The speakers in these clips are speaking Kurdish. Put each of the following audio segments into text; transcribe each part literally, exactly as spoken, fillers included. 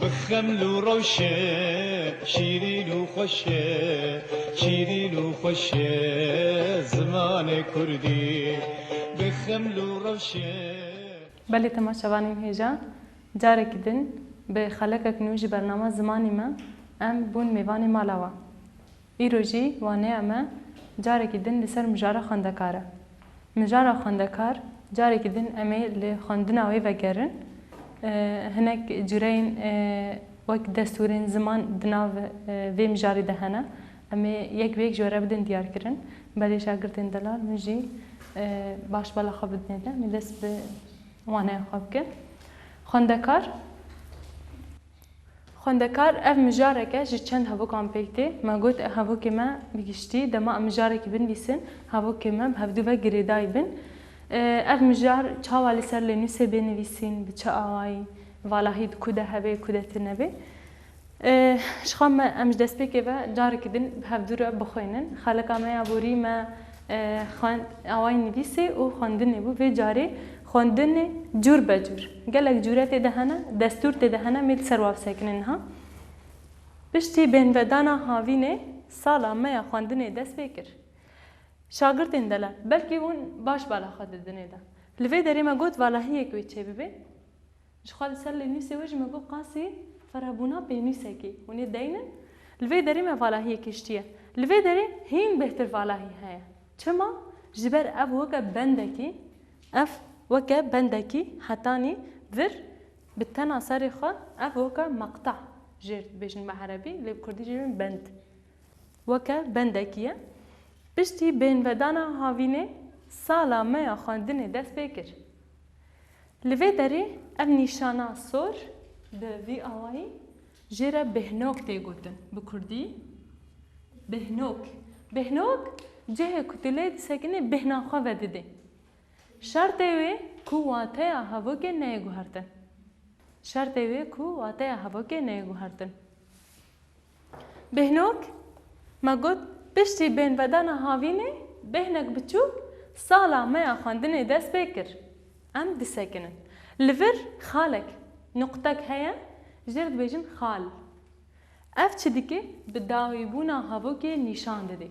Xeml û rewşe, şîrîn û xweş e, şîrîn û xweş e zimanê kurdî. Bi xeml û rewşe. Belê temaşevanên hêja, carekî din bi xelekek nû ji bernama Zimanî me em bûn mêvanê mala we. Îro jî waneya me carekî din li ser mijara xwendekar e. Mijara xwendekar, carekî din em ê li xwendina wê vegerin. E, hinek cureyên, e, wek destûrên ziman di nav, e, vê mijarê de hene. Em ê yek bi yek ji we re bidin diyarkirin. Belê şagirtên delal, min jî, e, baş bala xwe bidinê de, em ê dest bi waneya xwe bikin. Xwendekar, Xwendekar, ev mijarek e ji çend hevokan pêk tê. Me got, hevokê me bi giştî dema em mijarekî binivîsin, hevokê me bi hevdû ve girêdayî bin. E, ev mijar çawa li ser lênûsê bê nivîsîn, bi çi awayî, valahî di ku de hebe, ku de tune be. E, ji xwe me, em ji destpêkê ve carekî din bi hevdû re bixwînin. Xeleka me ya borî me, e, xwend, awayî nivîsê û xwendinê bû. Vê carê xwendinê cûr be cûr. Gelek cûre tê de hene, destûr tê de hene, em ê li ser wa bisekinin niha. Piştî bêhnvedana havînê sala me ya xwendinê dest pê kir. Şagirtên delal, belkî hûn baş bala xwe didinê de. Li vê derê me got valahiyek wê çêbibe. Ji xwe li ser lênûsê wê jî me got qasî ferehbûna pênûsekê. Hûn ê deynin? Li vê derê me valahiyekê ştiye. Li vê derê hîn bêhtir valahî heye. Çima? Ji ber ev weke bendekî, ev weke bendekî hetanî vir bi tena serê xwe, ev weke meqta jêr dibêjin bi erebî, lê bi kurdî jî bend. Weke bendekî ye. Piştî bêhnvedana havînê sala me ya xwendinê dest pê kir. Li vê derê ev nîşana sor bi vî awayî jê re bêhnok tê gotin. Bi kurdî bêhnok. Bêhnok cihê ku tu lê disekinî bêhna xwe vedidê. Şertê wê ku wateya hevokê neyê guhertin. Şertê wê ku wateya hevokê neyê guhertin. Bêhnok, me got, piştî bêhnvedana havînê bêhnek biçûk sala me ya xwendinê dest pê kir. Em disekinin. Li vir xalek, nuqtek heye, jê re dibêjin xal. Ev çi dike? Bi dawîbûna hevokê nîşan dide.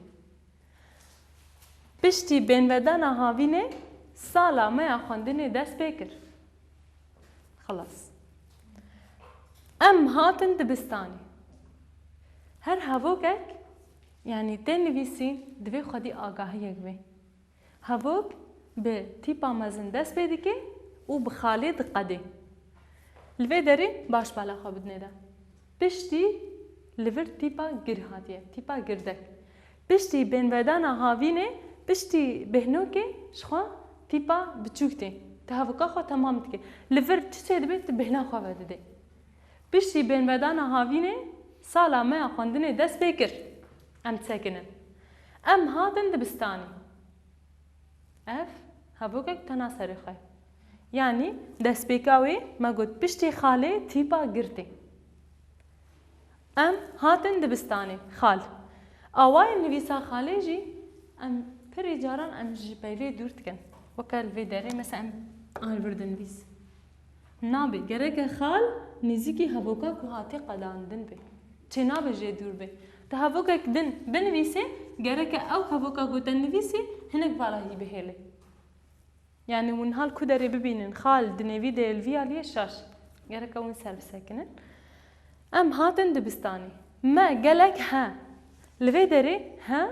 Piştî bêhnvedana havînê sala me ya xwendinê dest pê kir. Xilas. Em hatin dibistanê. Her hevokek, yanî tê nivîsîn, divê xwedî agahiyek bê. Hevok bi tîpa mezin dest pê dike û bi xalê diqedê. Li vê derê baş bala xwe bidinê de. Piştî li vir tîpa gir hatiye, tîpa girdek. Piştî bêhnvedana havînê, piştî bêhnokê ji xwe tîpa biçûk tê. Tu hevoka xwe temam dike. Li vir çi çêdibe, tu bêhna xwe vedidê. Piştî bêhnvedana havînê, sala me ya xwendinê dest pê kir. Em disekinin. Em hatin dibistanê. Ev hevokek tena serê xwe. Yanî destpêka wê me got piştî xalê tîpa gir tê. Em hatin dibistanê. Xal. Awayên nivîsa xalê jî em pirî caran em ji peyvê dûr dikin. Weke li vê derê mesela em a li vir dinivîs. Nabe, gereke xal nêzîkî hevoka ku hatî qedandin be. Çênabe jê dûr be. Tu hevokek din binivîsê, gereke ew hevoka ku te nivîsî hinek valahî bihêle. Yanî hûn hal ku derê bibînin, xal di nêvî de li vî aliyê şaş. Gereke hûn ser bisekinin. Em hatin dibistanê. Me gelek he. Li vê derê he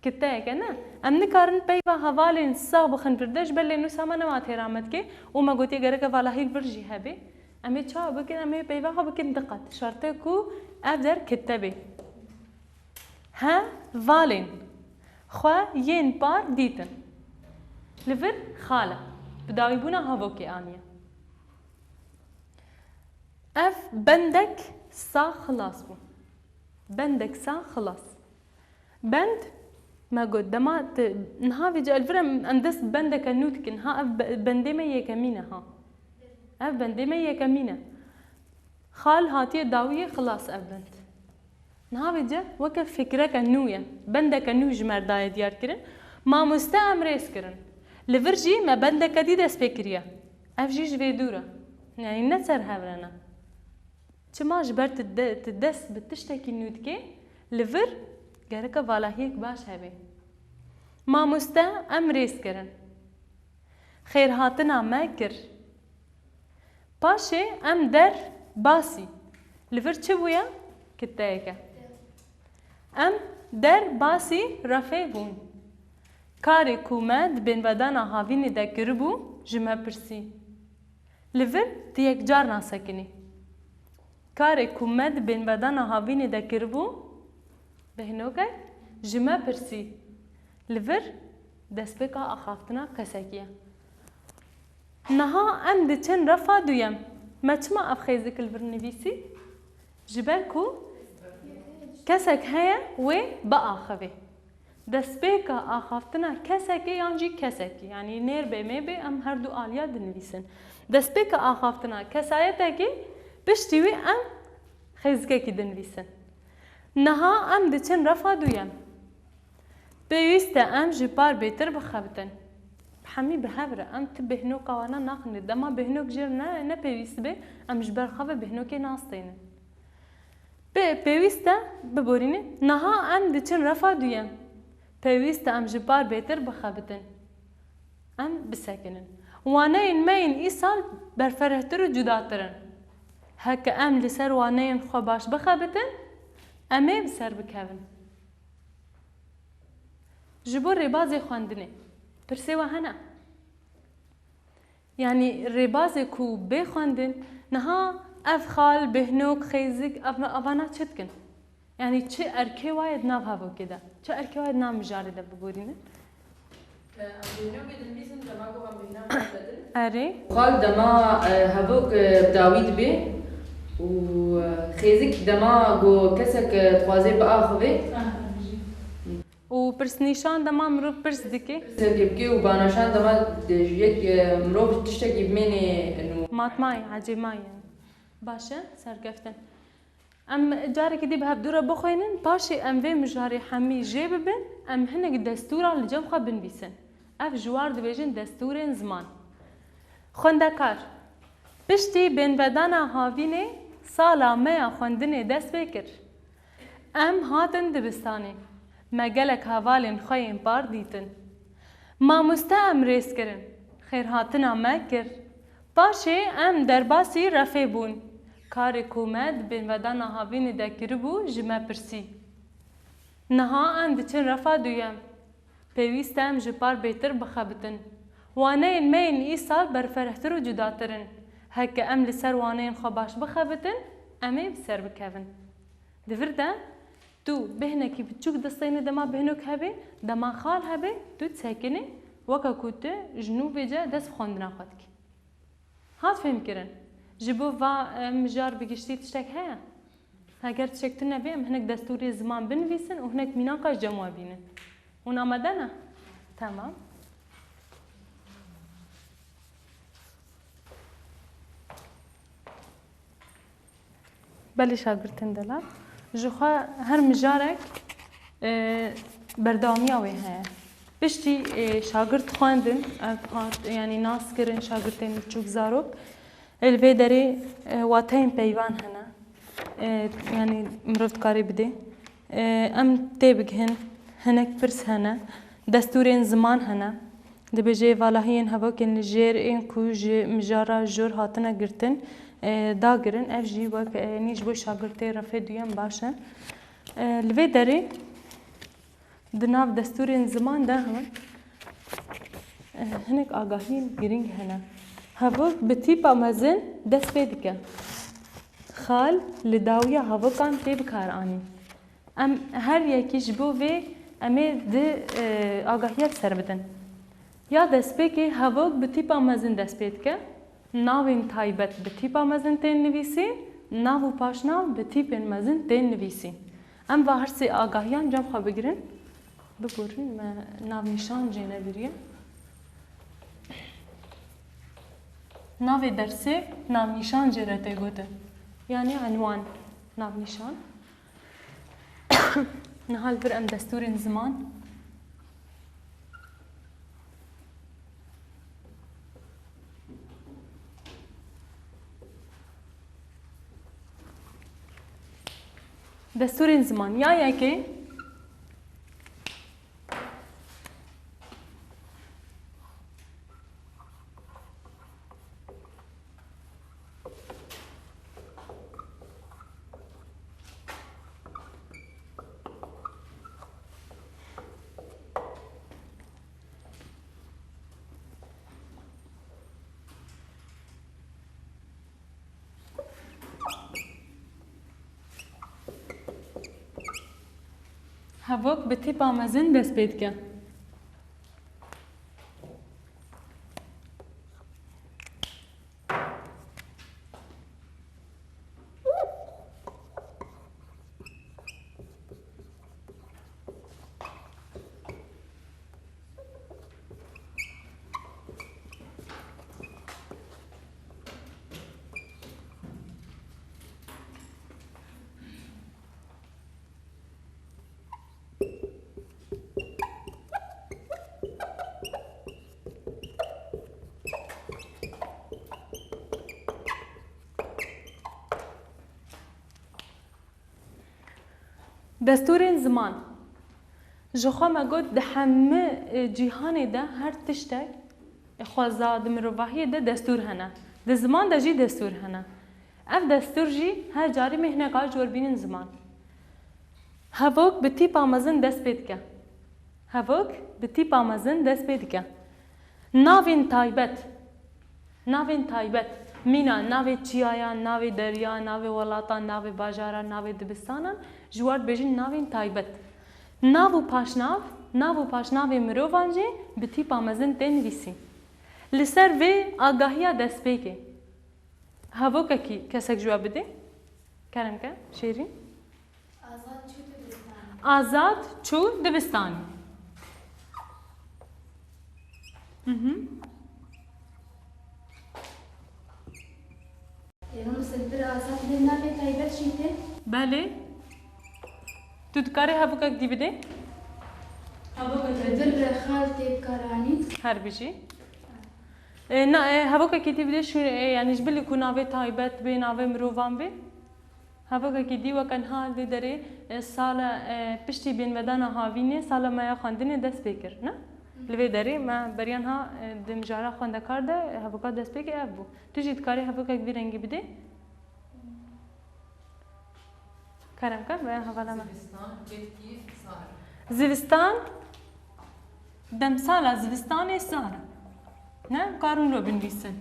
kiteyeke ne. Em nikarin peyva hevalên sax bixin vir de, ji ber lênûsa me nema têra me dike û me gotiye gereke valahî li vir jî hebe. Em ê çawa bikin? Em ê peyva xwe bikin diqet. Şertê ku ev der kite bê. Hevalên xwe yên par dîtin. Li vir xal e. Bi dawîbûna hevokê aniye. Ev bendek sa xilas bû. Bendek sa xilas. Bend, me got, dema tu niha vêca li vir em, em dest bendeke nû dikin. Ha, ev be-, bendê me yekemîn e, ha. Ev bendê me yekemîn e. Xal hatiye dawiyê, xilas ev bend. Niha vêca weke fikreke nû ye. Bendeke nû ji me re daye diyar kirin. Mamoste em rêz kirin. Li vir jî me bendeke dî dest pê kiriye. Ev jî ji vê dûr e. Yanî ne ser hev re ne. Çima ji ber tu de-, tu dest bi tiştekî nû dikê, li vir gereke valahiyek baş hebe. Mamoste em rêz kirin. Xêrhatina me kir. Paşê em der basî. Li vir çi bûye? Kiteyeke. Em der basî refê bûn. Karê ku me di bêhnvedana havînê de kiribû, ji me pirsî. Li vir tu yekcar nasekinî. Karê ku me di bêhnvedana havînê de kiribû, bêhnokek ji me pirsî. Li vir destpêka axaftina kesekî ye. Niha em diçin refa duyem. Me çima ev xêzik li vir nivîsî? Ji ber ku kesek heye wê biaxivê. Destpêka axaftina kesekê yan jî kesekî, yanî nêr bê mê bê, em her du aliya dinivîsin. Destpêka axaftina kesayetekê, piştî wî em xêzikekî dinivîsin. Niha em diçin refa duyem. Pêwîst e em ji par bêtir bixebitin. Bi hemî bi hev re em ti bêhnoka wana naxin. Dema bêhnok jê re ne, ne pêwîst bê, em ji ber xwe ve bêhnokê nasteynin. Pê-, pêwîst e biborînin. Niha em diçin refa duyem. Pêwîst e em ji par bêtir bixebitin. Em bisekinin. Waneyên me yên îsal berferehtir û cudatir in. Heke em li ser waneyên xwe baş bixebitin, em ê bi ser bikevin. Ji bo rêbazê xwendinê, pirsê we hene? Yanî rêbazê ku bê xwendin, niha ev xal, bêhnok, xêzik, ev, evana çi dikin? Yanî çi erkê wa ye di nav hevokê de? Çi erkê wa ye di nav mijarê de biborînin? Em bêhnokê dinivîsin, dema ku em bêhna xwe vedin. Erê. Xal dema, e, hevok, e, bi dawî dibe û, e, xêzik dema ku kesek, e, dixwaze biaxive. Û pirsnîşan dema mirov pirs dike. Pirsek bike û banaşan dema de-, ji yek, e, mirov tiştekî bimêne nû. Matmayê, ecêmayê. Baş e, serkeftin. Em carekî dî bi hevdû re bixwînin, paşê em vê mijarê hemî jê bibin, em hinek destûran li cem xwe binivîsin. Ev ji war dibêjin destûrên ziman. Xwendekar, piştî bêhnvedana havînê sala me ya xwendinê dest pê kir. Em hatin dibistanê. Me gelek hevalên xwe yên par dîtin. Mamoste em rêz kirin. Xêrhatina me kir. Paşê em derbasî refê bûn. Karê ku me di bêhnvedana havînê de kiribû, ji me pirsî. Niha em diçin refa duyem. Pêwîst e em ji par bêtir bixebitin. Waneyên me yên îsal berferehtir û cudatir in. Heke em li ser waneyên xwe baş bixebitin, em ê bi ser bikevin. Di vir de tu bêhnekî biçûk distênî dema bêhnok hebe, dema xal hebe, tu disekinî, weke ku tu ji nû vêce dest bi xwendina xwe dikî. Hat fêhmkirin. Ji bo va, e, mijar bi giştî tiştek heye? Heger tiştek tune be, em hinek destûrê ziman binivîsin û hinek mînaka ji cem we bînin. Hûn amade ne? Temam. Belê şagirtên delal. Ji xwe her mijarek, e, berdewamiya wê heye. Piştî, e, şagirt xwendin, ev hat, yanî nas kirin şagirtên biçûk zarok. Ê li vê derê, e, wateyên peyvan hene. E, yanî mirov dikare bidê. E, em tê bigihin, hinek pirs hene. Destûrên ziman hene. Dibêje valahiyên hevokên li jêr ên ku ji mijara jor hatine girtin, e, dagirin. Ev jî wek, e, nî ji bo şagirtê refê duyem baş e. E, li vê derê di nav destûrên ziman de hema, e, hinek agahiyên girîng hene. Hevok bi tîpa mezin dest pê dike. Xal li dawiya hevokan tê bikaranîn. Em her yekî ji bo vê em ê di, e, agahiya ser bidin. Ya destpêkê hevok bi tîpa mezin dest pê dike. Navên taybet bi tîpa mezin tên nivîsîn, nav û paşnav bi tîpên mezin tên nivîsîn. Em va her sê agahiyan cem xwe bigirin. Biborin me navnîşan jê nebiriye. Navê dersê navnîşan jê re tê gotin. Yanî enwan, navnîşan. Niha li vir em destûrên ziman. Destûrên ziman ya yekê. Hevok bi tîpa mezin dest pê dike. Destûrên ziman. Ji xwe me got di hemû, e, cîhanê de her tiştek, e, xweza di mirovahiyê de destûr hene. Di ziman de jî destûr hene. Ev destûr jî her carî me hineka ji we bînin ziman. Hevok bi tîpa mezin dest pê dike. Hevok bi tîpa mezin dest pê dike. Navên taybet. Navên taybet. Mîna navê çiyayan, navê derya, navê welatan, navê bajaran, navê dibistanan, ji we re dibêjin navên taybet. Nav û paşnav, nav û paşnavê mirovan jî bi tîpa mezin tê nivîsîn. Li ser vê agahiya destpêkê. Hevokekî kesek ji we bidê. Kerem ke, Şêrîn. Azad çû dibistanê. Azad çû dibistanê. Mhm. Ê, mamoste, li vir Azad lê navê taybet jî tê? Belê. Tu dikarî hevokek dî bidê? Li vir xal tê bikaranîn. Her bijî. E, na, e, hevokekî dî bidê şû-, e, yanî ji bilî ku navê taybet bê, navê mirovan bê. Hevokekî dî weke niha li vê derê, e, sala, e, piştî bêhnvedana havînê, sala me ya xwendinê dest pê kir, ne? Li vê derê me beriya niha, e, di mijara xwendekar de, e, hevoka dest pê kir ev bû. Tu jî dikarî hevokek vî rengî bidê? Kerem ke, be hevala me. Zivistan, kevkî, sar. Zivistan, demsala zivistanê sar e. Ne? Karin lo binivîsin.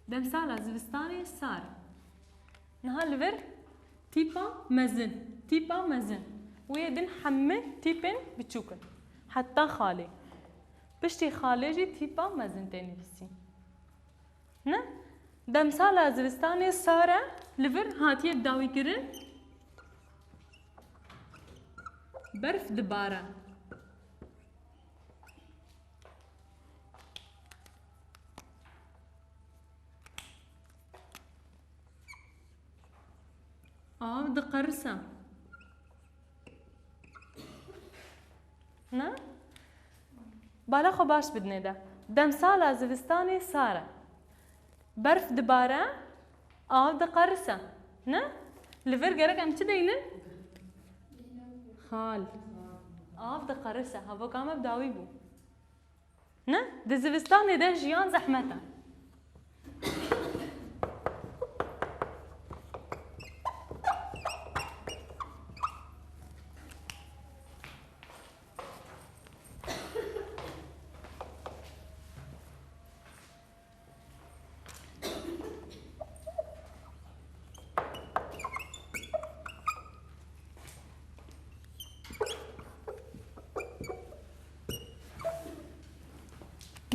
Demsala zivistanê sar. Niha li vir tîpa mezin, tîpa mezin. Wê din hemû tîpên biçûk in. Heta xalê. Piştî xalê jî tîpa mezin tê nivîsîn. Ne? Demsala zivistanê sar e, li vir hatiye dawîkirin. Berf dibare. Av diqerise. Ne? Bala xwe baş bidinê de. Demsala zivistanê sar e. Berf dibare, av diqerise. Ne? Li vir gerek em çi deynin? Xal. Av diqerise. Hevoka me bi dawî bû. Ne? Di zivistanê de jiyan zehmet e.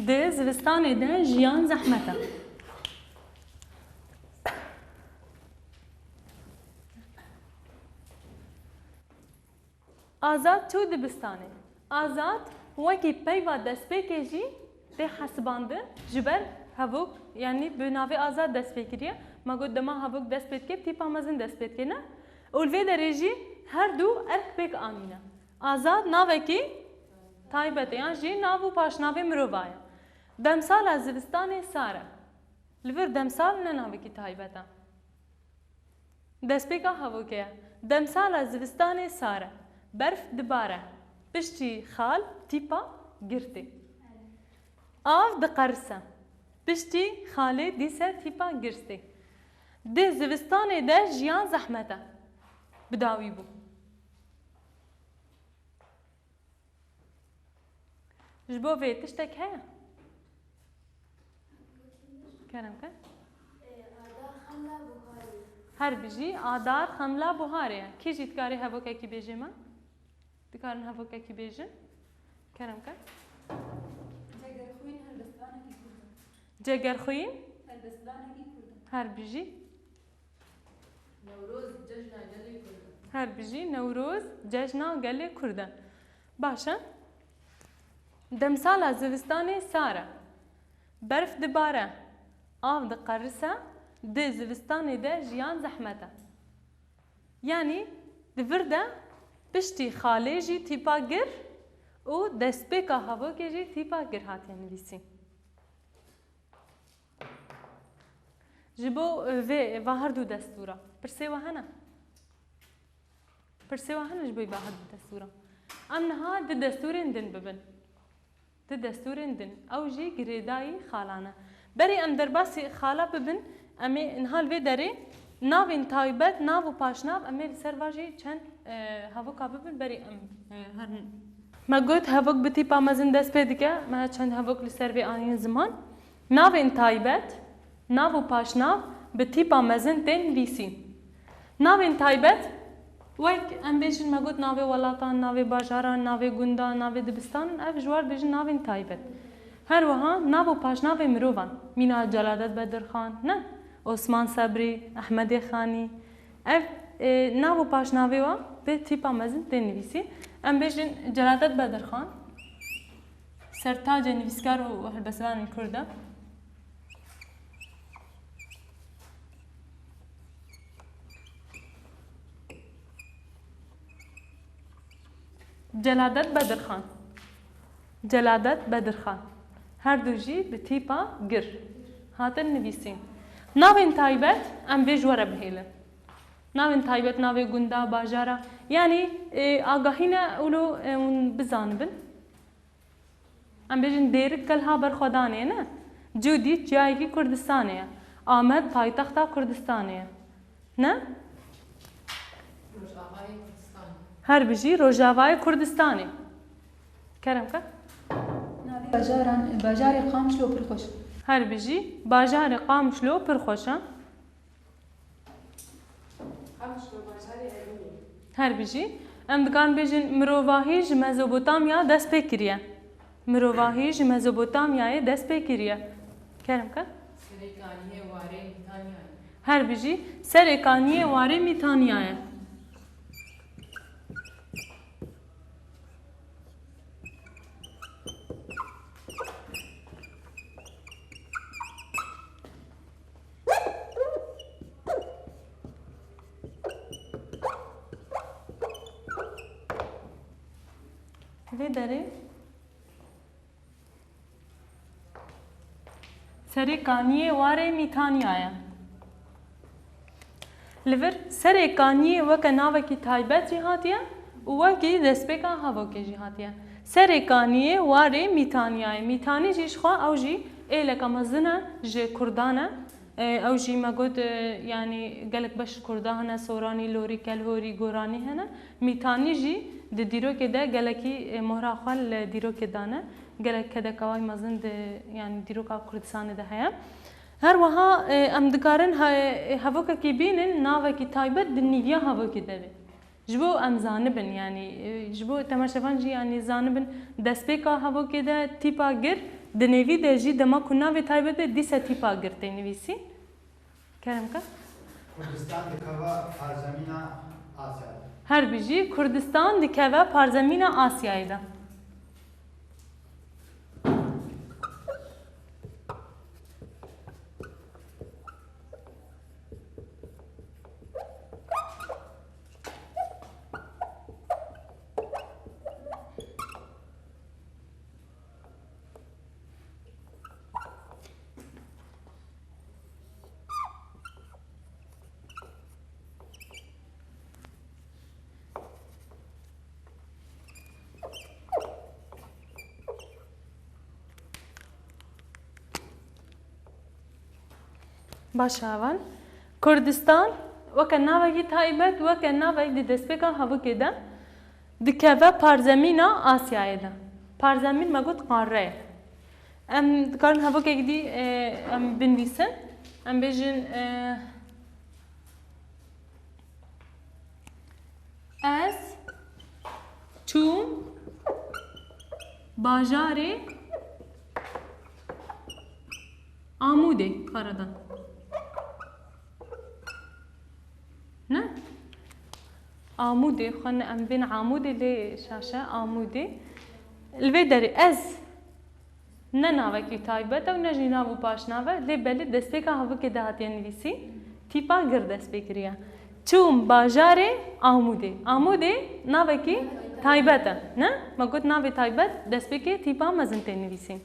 Di zivistanê de jiyan zehmet e. Azad çû dibistanê. Azad wekî peyva destpêkê jî tê hesibandin, ji ber hevok, yanî bi navê Azad dest pê kiriye. Me got dema hevok dest pê dike, tîpa mezin dest pê dike, ne? Û li vê derê jî her du erk pêk anîne. Azad navekî taybet e, yan jî nav û paşnavê mirova ye. Demsala zivistanê sar e. Li vir demsal ne navekî taybet e. Destpêka hevokê ye. Demsala zivistanê sar e. Berf dibare. Piştî xal tîpa gir tê. Av diqerise. Piştî xalê dîse tîpa gir tê. Di zivistanê de jiyan zehmet e. Bi dawî bû. Ji bo vê tiştek heye? Kerem ke. Adar xemla buharê. Her bijî, adar xemla buharê ye. Kî jî dikarê hevokekî bêjê me? Dikarin hevokekî bêjin? Kerem ke. Cegerxwîn helbestvanekî kurd e. Cegerxwîn? Helbestvanekî kurd e. Her bijî. Newroz cejna gelê Kurd e. Her bijî, Newroz cejna gelê Kurd e. Baş e. Demsala zivistanê sar e. Berf dibare, av diqerise, di zivistanê de jiyan zehmet e. Yanî di vir de piştî xalê jî tîpa gir û destpêka hevokê jî tîpa gir hatiye nivîsîn. Ji bo, e, vê, va her du destûra. Pirsê we hene? Pirsê we hene ji bo va her du destûra? Em niha di destûrên din bibin. Di destûrên din. Ew jî girêdayî xalan e. Berê em derbasî xala bibin, em ê niha li vê derê navên taybet, nav û paşnav, em ê li ser va jî çend, e, hevoka bibin, berê em, e, herin. Me got hevok bi tîpa mezin dest pê dike, me çend hevok li ser vê anîn ziman. Navên taybet, nav û paşnav bi tîpa mezin tên nivîsîn. Navên taybet, wek em bêjin me got navê welatan, navê bajaran, navê gundan, navê dibistanan, ev ji war dibêjin navên taybet. Her wiha nav û paşnavê mirovan, mîna Celadet Bedirxan, ne, Osman Sebrî, Ehmedê Xanî, ev, e, nav û paşnavê wan bi tîpa mezin tên nivîsîn. Em bêjin Celadet Bedirxan, sertacê nivîskar û helbestvanên Kurd e. Celadet Bedirxan. Celadet Bedirxan. Her du jî bi tîpa gir hatin nivîsîn. Navên taybet em vê ji we re bihêlin. Navên taybet, navê gunda, bajara. Yanî, e, agahî ne wilo, e, hûn bizanibin. Em bêjin Dêrik Kelha Berxwedanê ne? Cûdît ciyayekî Kurdistanê ye. Amed paytexta Kurdistanê ye. Ne? Rojavayê Kurdistanê. Her bijî Rojavayê Kurdistanê. Kerem ke. Navê bajaran, bajarê Qamişlo pir xweş e. Her bijî bajarê Qamişlo pir xweş e. Qamişlo bajarê Ermînê. Her bijî. Em dikarin bêjin mirovahî ji Mezopotamya dest pê kiriye. Mirovahî ji Mezopotamyayê dest pê kiriye. Kerem ke. Serê kaniyê warê Mîtanyayê. Her bijî. Serê kaniyê warê Mîtanyayê. Vê derê Serê kaniyê warê Mîtanya ye. Li vir Serê kaniyê weke navekî taybet jî hatiye û wekî destpêka hevokê jî hatiye. Serê kaniyê warê Mîtanya ye. Mîtanî jî jixwe ew jî êleke mezin e ji Kurdan e. E, ew jî me got, e, yanî gelek beş Kurda hene, Soranî, Lorî, Kelhorî, Goranî hene. Mîtanî jî di dîrokê de gelekî, e, mohra xwe li dîrokê dane. Gelek kedeka wî mezin di, yanî dîroka Kurdistanê de heye. Her wiha, e, em dikarin he-, hevokekî bînin, navekî taybet di nîviya hevokê de be. Ji bo em zanibin, yanî, e, ji bo temaşevan jî, yanî, zanibin, destpêka hevokê de tîpa gir, di nêvî de jî dema ku navê taybet be, dîse tîpa gir tê nivîsîn. Kerem ke. Kurdistan dikeve parzemîna Asyayê. Her bijî, Kurdistan dikeve parzemîna Asyayê de. Baş e heval. Kurdistan weke navekî taybet, weke navek di destpêka hevokê de dikeve parzemîna Asyayê de. Parzemîn me got qare ye. Em dikarin hevokek dî, e, em binivîsin. Em bêjin, e, Ez çûm bajarê Amûdê, pardon. Ne? Amûdê, xwe ne, em bên Amûdê lê şaşe, Amûdê. Li vê derê ez Ne navekî taybet e û ne jî nav û paşnav e, lê belê destpêka hevokê de hatiye nivîsî, tîpa gir dest pê kiriye. Çûm bajarê Amûdê. Amûdê navekî taybet e, ne? Me got navê taybet destpêkê tîpa mezin tê nivîsî.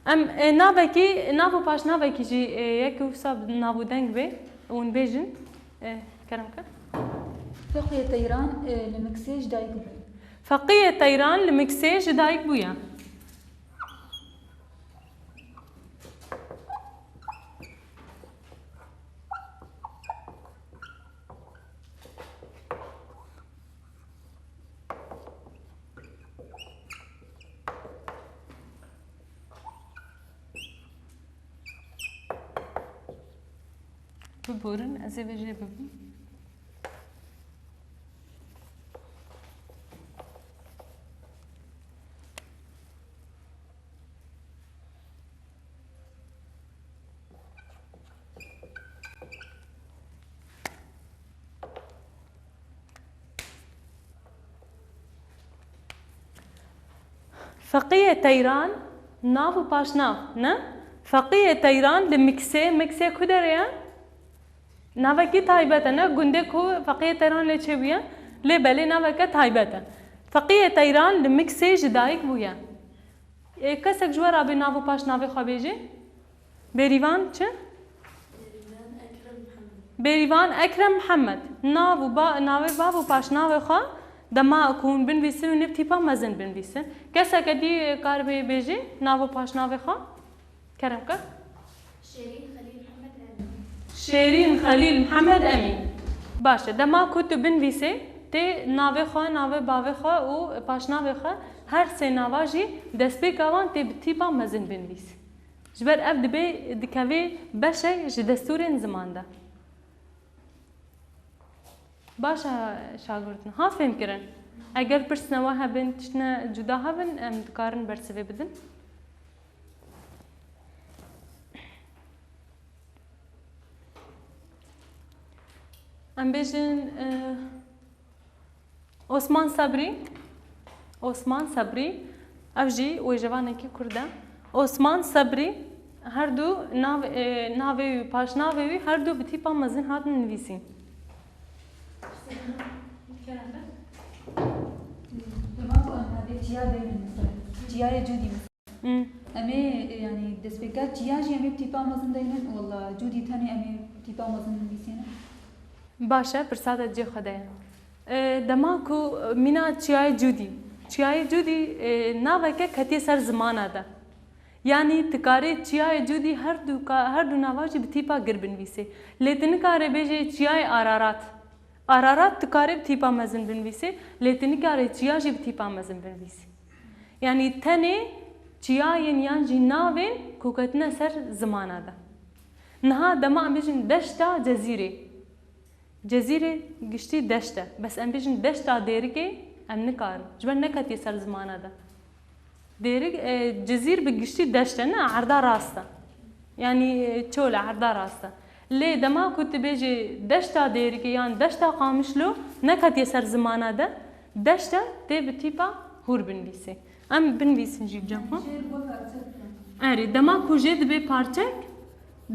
Em, e, navekî, nav û paşnavekî jî, e, yek û wisa nav û deng bê û hûn bêjin, e, kerem ke. Feqiyê Teyran, e, li Miksê ji dayik bû. Feqiyê Teyran li Miksê ji dayik bûye. Biborin, ez ê vê jê bibim. Feqiyê Teyran, nav û paşnav, ne? Feqiyê Teyran li Miksê, Miksê ku derê ye? Navekî taybet e, ne? Gundê ku Feqiyê Teyran lê çêbûye, lê belê naveke taybet e. Feqiyê Teyran li Miksê ji dayik bûye. Ê, kesek ji we re bê nav û paşnavê xwe bêjê? Bêrîvan çi? Bêrîvan Ekrem Mihemed. Bêrîvan Ekrem Mihemed. Nav û ba-, navê bav û paşnavê xwe dema ku hûn binivîsin û nêv tîpa mezin binivîsin. Keseke dî karibê bêjê nav û paşnavê xwe? Kerem ke. Şêrîn Xelîl Mihemed Emîn. Şêrîn Xelîl Mihemed Emîn. Baş e. Dema ku tu binivîsê, tê navê xwe, navê bavê xwe û paşnavê xwe, her sê nava jî destpêka wan tê bi tîpa mezin binivîs. Ji ber ev dibê dikevê beşek ji destûrên ziman de. Baş e şagirtin. Hat fêhmkirin. Eger pirsine we hebin, tiştine cuda hebin, em dikarin bersivê bidin. Em bêjin, e, Osman Sebrî, Osman Sebrî, ev jî wêjevanekî Kurd e. Osman Sebrî, her du nav-, e, navê wî, paşnavê wî, her du bi tîpa mezin hatin nivîsîn. Dema ku em navê çiya deynin mesela. Çiyayê Cûdî mesela. Hmm. Em ê, e, yanî destpêka çiya jî em ê bi tîpa mezin deynin. Walla Cûdî tenê em ê bi tîpa mezin nivîsînin. Baş e, pirsa te cihê xwe de ye. E, dema ku, e, mîna Çiyayê Cûdî. Çiyayê Cûdî, e, naveke ketiye ser zimana de. Yanî tu karê Çiyayê Cûdî her du ka-, her du nava jî bi tîpa gir binivîsê. Lê tu nikarê bêjê Çiyayê Ararat. Ararat tu karê bi tîpa mezin binivîsê, lê tu nikarê çiya jî bi tîpa mezin binivîsî. Yanî tenê çiyayên yan jî navên ku ketine ser zimana de. Niha dema em bêjin deşta Cezîrê. Cezîrê giştî deşt e. Bes em bêjin deşta Dêrikê, em nikarin. Ji ber neketiye ser zimana de. Dêrik, e, Cizîr bi giştî deşt e, ne? Erda rast e. Yanî, e, çol e, erda rast e. Lê dema ku tu bêjê deşta Dêrikê yan deşta Qamişlo, neketiye ser zimana de, deşt e, tê bi tîpa hûr binivîsê. Em binivîsin jî bi cem xwe. Erê, dema ku jê dibê parçek,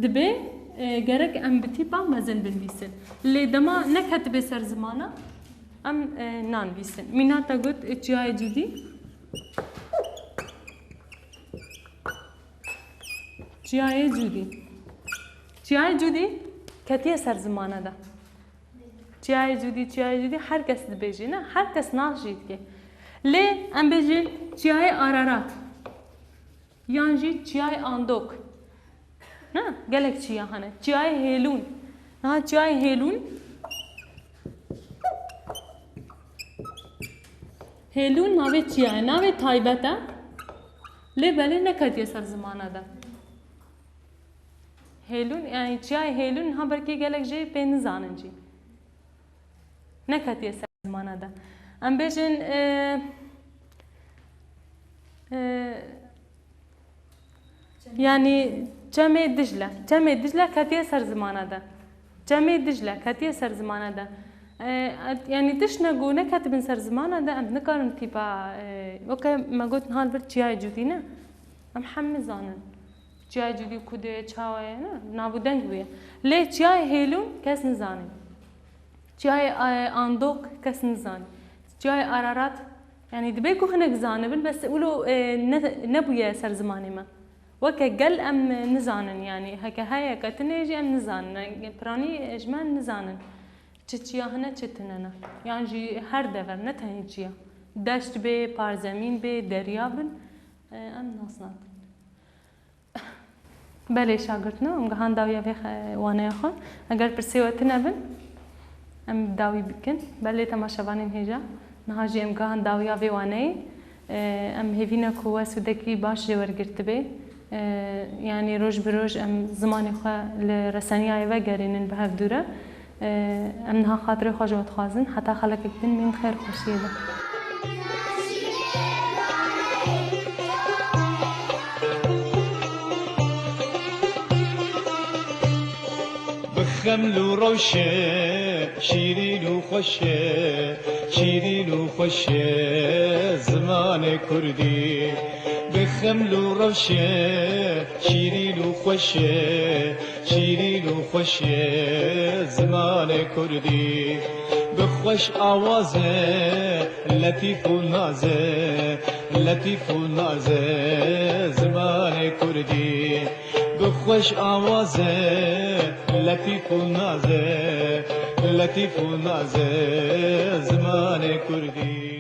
dibê, e, gerek em bi tîpa mezin binivîsin. Lê dema neketibê ser zimana, em, e, nanivîsin. Mîna te got, e, Çiyayê Cûdî. Çiyayê Cûdî. Çiyayê Cûdî ketiye ser zimana de. Çiyayê Cûdî, Çiyayê Cûdî her kes dibêje, ne? Her kes nas jî dike. Lê em bêjin Çiyayê Ararat. Yan jî Çiyayê Andok. Ne? Gelek çiya hene. Çiyayê Hêlûn. Niha çiyayê Hêlûn. Hêlûn navê çiya ye. Navê taybet e. Lê belê neketiye ser zimana de. Hêlûn, yani çiyayê Hêlûn niha belkî gelek jê pê nizanin jî. Neketiye ser zimana de. Em bêjin, e, e, yani Çemê Dicle. Çemê Dicle ketiye ser zimana de. Çemê Dicle ketiye ser zimana de. E, yani tiştine ku neketibin ser zimana de, em nikarin tîpa, e, weke me got niha li vir çiyayê Cûdî ne. Em hemî zanin. Çiyayê Cûdî ku de ye, çawa ye, ne? Nav û deng bûye. Lê çiyayê Hêlûn kes nizane. Çiyayê, e, Andok kes nizane. Çiyayê Ararat, yani dibe ku hinek zanibin, bes wilo, e, ne, nebûye ser zimanê me. Weke gel em nizanin, yani heke heye ketine jî em nizanin. Piranî ji me nizanin. Çi çiya hene, çi tune ne. Yan jî her dever, ne tenê çiya. Deşt bê, parzemîn bê, derya bin, e, em nas nakin. Belê şagirtno, em gihan dawiya vê xe-, waneya xwe. Eger pirsê we tune bin, em dawî bikin. Belê temaşevanên hêja, niha jî em gihan dawiya vê waneyê. E, em hêvî ne ku we sûdekî baş jê wergirtibê. E, yanî roj bi roj em zimanê xwe li reseniyayê vegerînin bi hevdû re. Em niha xatirê xwe ji we dixwazin, heta xelekek din mîn xêr xweşiyê de. Bi xeml û rewşe, şîrîn û xweş e, şîrîn û xweş e zimanê kurdî. Bi xeml û rewşe, şîrîn û xweş e, şîrîn û xweş e zimanê kurdî. Bi xweş awaz e, letîf û naz e, letîf û naz e zimanê kurdî. Bi xweş awaz e, letîf û naz e, letîf û naz e zimanê kurdî.